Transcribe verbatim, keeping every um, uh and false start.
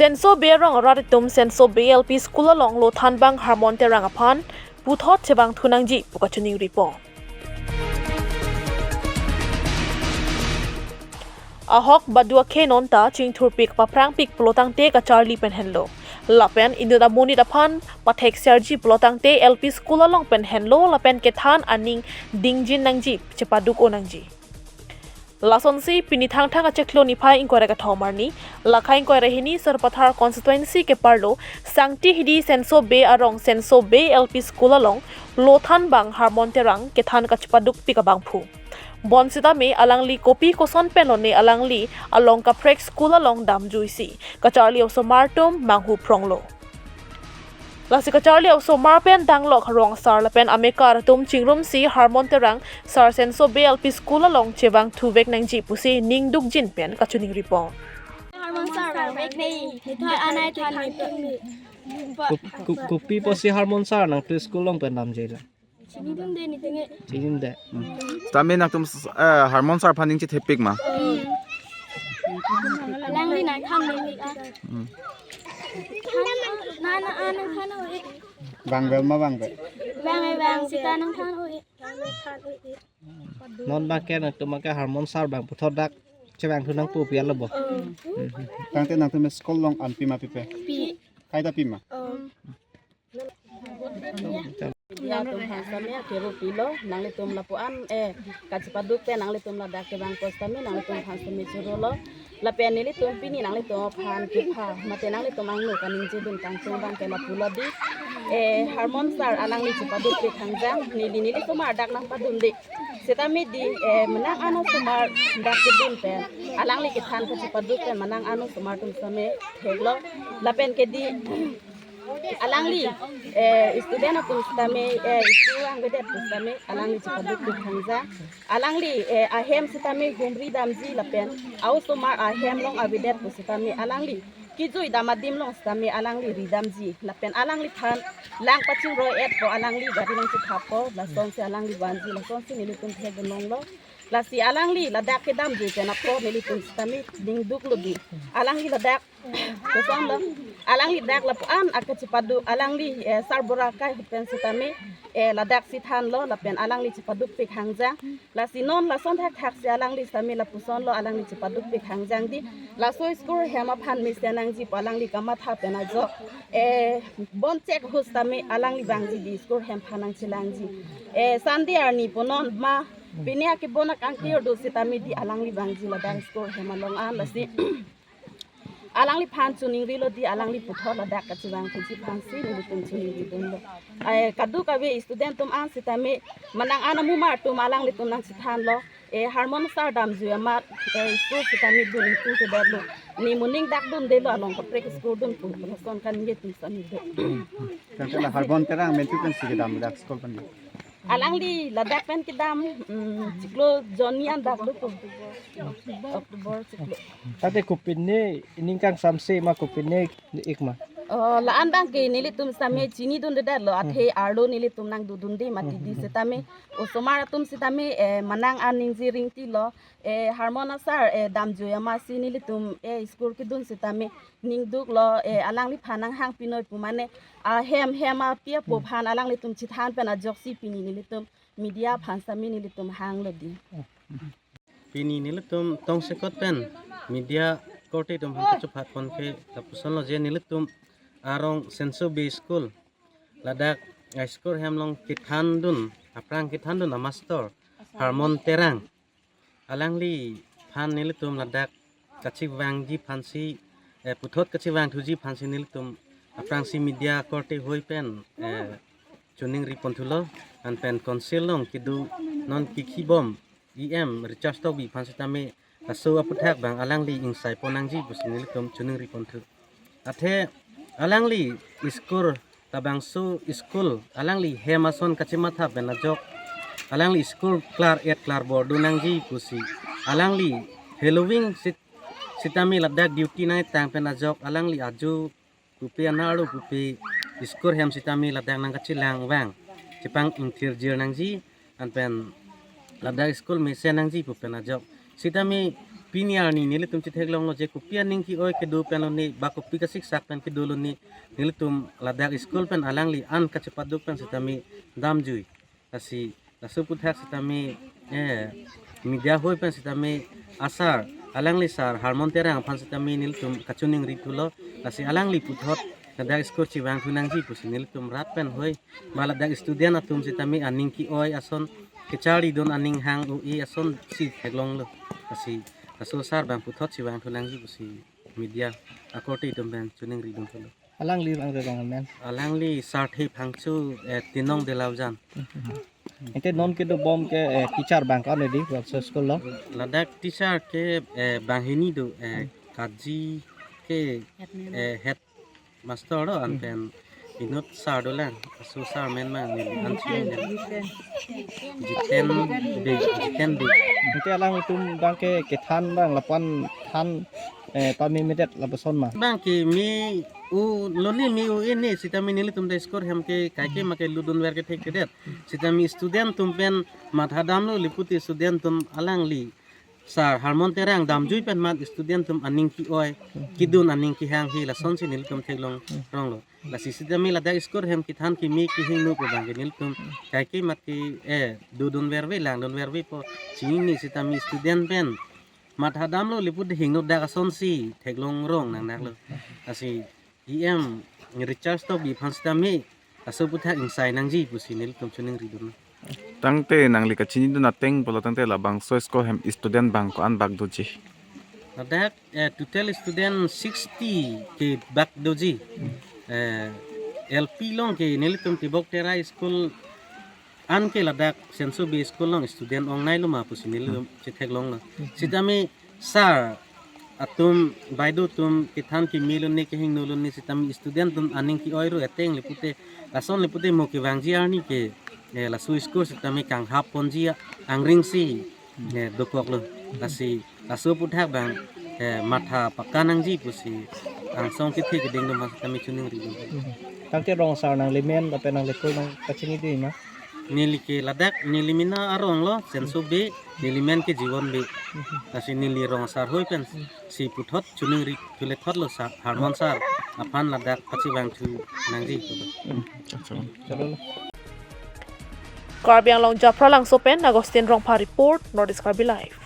Senso Bey arong arat atum Senso Bey L P School along lothan bang Harmon Terang aphan puthot chevangthu nangji pu kachiningri pon. Ahok badu akhei nonta chingthurpik paprangpik pulotangte kacharli pen henlo. Lapen inut amonit aphan pathek serji pulotangte L P School along pen henlo lapen kethan aning dingjin nangji chepaduk-o nangji. Lasonsi pini Thangthang achiklo niphai ingkoi ra kethom arni, lakhai ingkoi ra hini Sarupathar constituency keparlo Sangti Hidi Senso Bey arong Senso Bey L P School along lothan bang Harmon Terang kethan kachepadukpik abangphu. Bonsitame alangli kopi koson pen lone alangli along kaprek school along damjuisi kacharli osomar atum manghu pronglo. Lasi kacharli osomar pen danglok arong asar lapen amekar atum chingrumsi Harmon Terang sar Senso Bey L P School along chevangthuvek nangji pusi ningdukjin pen kachiningri pon. Harmon sar vangvek nei, nitha anai than ni. Kup- kup- kopi pusi Harmon sar nangtum school along pen damjela? Chinidunde nitinge. Chinidunde. Hmm. Tame nangtum s- eh, Harmon sar aphan ning chethepik ma? Hmm. Alangli nangthan nangvek ah. Hmm. Na na a nangthan o eh. Vangvel ma vangvel? Vang eh vang sita nangthan o eh. Non bangke nangtum bangke Harmon sar bang puthot dak chevangthu nangpo pi alo bo? Hmm. Tangte nangtum school along an pima pipe? Pi. Kaita pima? Hmm. Media atum aphan sitame kero pilo, nanglitum lapu-an eh kachepaduk pen nanglitum ladak kevang ko sitame nanglitum aphan sitame churolo. Lapen nelitum pini nanglitum aphan kepha mate nanglitum angno kaningjedun kangtung bangke lapulo di. Eh, Harmon sar alangli chepadukpik hangjang, neli neli osomar dak nangpadunde. Sitame di eh menang ano osomar dak kedun pen alangli kethan kachepaduk pen menang ano osomar atum sitame theklo. Lapen ke di alangli eh student atum sitame eh school angvedet atum sitame alangli chepadukpik hangjang. Alangli eh ahem sitame humri damji lapen a-osomar ahem along avedet pu sitame alangli kejui dam adim along sitame alangli ri damji lapen alangliphan lang pachingroi-et pu alangli gari nangchethappo, lasonsi alangli vanji, lasonsi nelitum thekdunlonglo. Lasi alangli ladak kedamjui pen apot nelitum sitame ningduklo di. Alangli ladak kosonlo. Alangli dak lapu-an akachepaduk alangli eh, sar Boracay ahut pen sitame eh, ladak si thanlo lapen alangli chepadukpik hangjang. Lasi non lason thakthaksi alangli sitame lapusonlo alangli chepadukpik hangjang di. Laso school hem aphan mesen nangji pu alangli kamatha pen ajok eh, bon chek ahut sitame alangli vangji di school hem aphan nangchelangji. Eh, Sunday arni pu non ma pini akebon akangkir do sitame di alangli vangji ladak school hem along an lasi alangliphan chiningrilo di alangli puthot ladak kachevangthuji aphansi nelitum chiningridunlo. Eh, kadokave student atum an sitame menang ano mumar atum alanglitum nangchethanlo. Eh, Harmon sar damjui amat eh, school sitame dun ingtung kedetlo. Ne moning dak dundelo along kaprek school dun pu lason kaningje atum sitame do. Tangte la Harmon Terang mentu pensi kedam dak school pen. Alangli ladak pen kedam mm, chiklo jonni an dak do pu. October chiklo. Tangte kopine ining kangsamse ma kopine ik ma? Oh, la-an bangke nelitum sitame chinidundedetlo athe arlo nelitum nangdodunde mati di sitame. Osomar atum sitame eh, menang an ningje ringtilo. Eh, Harmon asar eh, damjui amatsi nelitum eh, school kedun sitame ningduklo eh, alangliphan nanghang pinoi pu mane ahem hem api apo aphan alanglitum chethan pen ajoksi pini nelitum media aphan sitame nelitum hanglo di. Pini nelitum tongsekot pen media korte atum aphan kachuphat ponke lapusonlo je nelitum arong Senso Bey School ladak a school hem along kethandun aphrang kethandun amastor Harmon Terang alangliphan nelitum ladak kachevangji aphansi eh, puthot kachevangthuji aphansi nelitum aphrangsi media korte hoi pen eh, chiningri ponthulo anpen council along kedo non kikhibom E M Richard Tokbi aphan sitame laso aputhak bang alangli ingsai pon nangji pusi nelitum chiningri ponthu. Athe alangli school labangso school alangli hem ason kachematha pen ajok alangli school klar-et klarbor do nangji pusi alangli halloween sit- sitame ladak duty nangtang pen ajok alangli ajo pupe anarlo pupe school hem sitame ladak nangkachelang vang chepang ingthirjir nangji anpen ladak school mesen nangji pu pen ajok sitame Pini arni nelitum chetheklonglo je kopi aning ke-oi kedo pen lone ba kopi kasiksak pen kedo lone, nelitum ladak school pen alangli an kachepaduk pen sitame damjui. Lasi laso aputhak sitame, eh, media hoi pen sitame asar, alangli sar Harmon Terang aphan sitame nelitum kachiningri thulo. Lasi alangli puthot ladak school chevangthu nangji pusi nelitum rat pen hoi, ba ladak student atum sitame aning ke-oi ason, kecharlidun aning hang-o-e asonsi theklonglo. Lasi laso sar abang puthot chevangthu nangji pusi media akorte atum pen chiningridun thulo. Alangli bang rerong amen. Alangli Sarthe Phangcho, eh, Tinong Delaujan. Ante non kedobom ke, eh, teacher bang ko-an di, Wangso school along? Ladak teacher ke, eh, banghini do, eh, Kaji ke, eh, head master do, anpen inut sar dolang, aso sar amen mang neli an chini neli. Jiten Bey, Jiten Bey. Ante alangtum bang ke kethan bang lapu-an than, eh, pame medet lapuson ma? Bang ke me-o lone me-o-e ne, sitame nelitum ta school hem ke kaike ma ke lutdunver ke thekthedet. Sitame student atum pen mathadamlo, lapulote student atum alangli sar Harmon Terang damjui pen mat student atum aning ke-oi, kedun aning kehang he lasonsi nelitum theklongronglo. Lasi sitame ladak school hem kethan keme kehingno pu bang ke nelitum kaike mat ke, eh, dodunverve, langdunverve pu chinine, sitame student pen mathadamlo, lapulote hingno dak asonsi theklongrong nangnaklo. Lasi E M Richard Tokbi aphan sitame laso aputhak ingsai nangji pusi nelitum chiningridun. Tangte nangli kachinidun ateng pulo tangte labangso school hem student bang ko-an bak doji? Ladak, eh, total student sixty ke bak doji. Eh, L P along ke nelitum Tibok Tera school an ke ladak Senso Bey school along student ongnailo ma pusi nelitum chetheklonglo. Sitame sar atum, baido atum kethan keme lone, kehingno lone, sitame student atum aning ke-oi ro ateng lapulote, lason lapulote mo kevangji arni ke, eh, laso school sitame kanghap ponji angring si, eh, dokoklo. Lasi laso aputhak bang, eh, matha pakka nangji pusi angsong kethe keding atum aphan sitame chiningridun. Tangte rong asar nanglimen lapen nanglikur nang kachini di ma? Neli ke ladak, neli mena arong lo Senso Bey, nelimen ke Jiwon Bey. Lasi neli rong asar hoi pensi puthot chiningri thulethotlo sar, Harmon sar aphan ladak pachevangthu nangji. Chalo. Karbi Anglong Japralangso pen Augustine Rongpha report, North East Karbi Live.